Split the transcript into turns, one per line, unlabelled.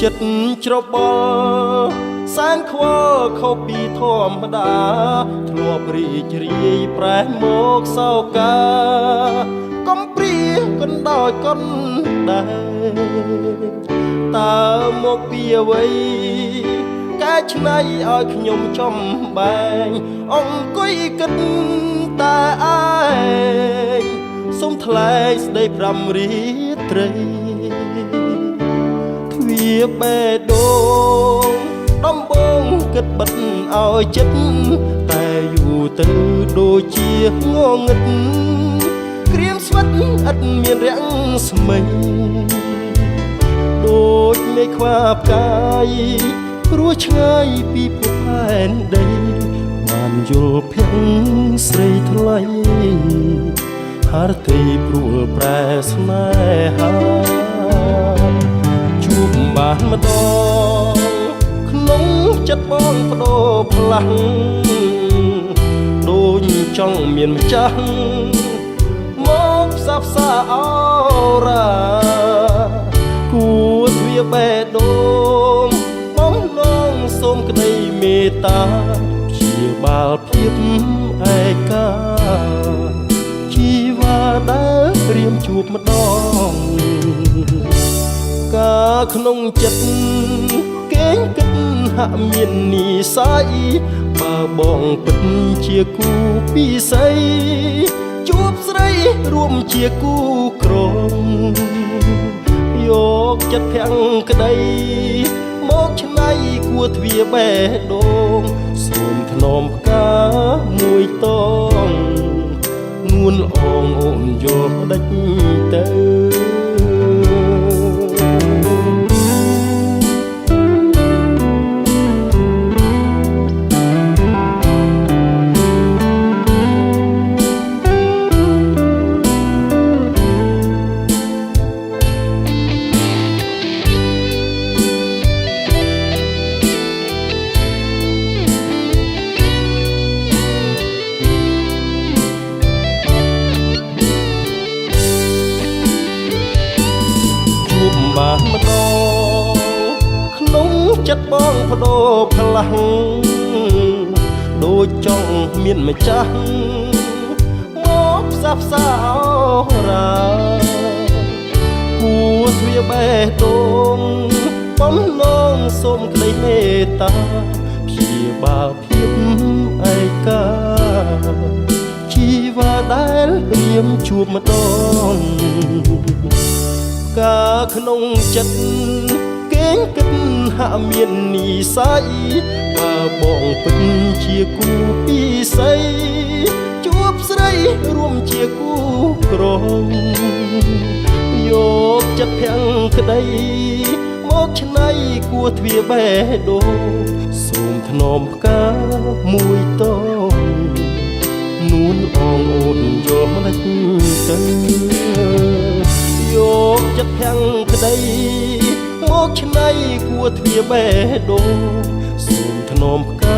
ចិត្តច្របល់សែនខ្វល់ខុសពីធម្មតាធ្លាប់រីករាយប្រែមកសោកាកំព្រាកណ្ដោយកុនដែរតើមកពីអ្វីកែច្នៃឲ្យខ្ញុំចំបែងអង្គុយគិតតែឯងសូមថ្លែងស្ដី5រាត្រីទ្វាបេះដូងដំបងគិតបិទឲ្យចិត្តតែយូរទៅដូចជាងងឹតក្រៀមស្វិតឥតមានរាំងស្មីដូចមេខ្វាផ្កាយព្រោះឆ្ងាយពីភពផែនដីបានយល់ភ័ងស្រីថ្លៃហារទីព្រួលប្រែស្នេហាជួបបានម្ដងក្នុងចិត្តបងបដូរផ្លាស់ដូចចង់មានម្ចាស់មកផ្សះផ្សាអរ៉ាគួរទ្វាបេះដូងបំឡងសូមក្តីមេត្តាព្យាបាលភាពឯកាជីវ៉ាដែលរៀមជួបម្ដងកាក្នុងចិត្តគេងគិតហាក់មាននិស័យបើបងពិតជាគូពិសីជួបស្រីរួមជាគូក្រងយកចិត្តភាំងក្តីមកឆ្នៃគួរទ្វាបេះដូងសូមថ្នមផ្កាមួយតងនួនអងអូនយកផ្ដិចទៅបានម្ដងក្នុងចិត្តបងបដូរផ្លាស់ដូចចង់មានម្ចាស់មកផ្សះផ្សាអរ៉ាគួរទ្វាបេះដូងបំឡងសូមក្តីមេត្តាព្យាបាលភាពឯកាជីវ៉ាដែលរៀមជួបម្ដងកាក្នុងចិត្តគេងគិតហាក់មាននិស័យបើបងពិតជាគូពិសីជួបស្រីរួមជាគូក្រងយកចិត្តភាំងក្តីមកឆ្នៃគួរទ្វាបេះដូងសូមថ្នមផ្កាមួយតងនួនអងអូនយល់មិនទៅយកចិត្តភាំងក្តីមកឆ្នៃគួរទ្វាបេះដូងសូមថ្នមផ្កា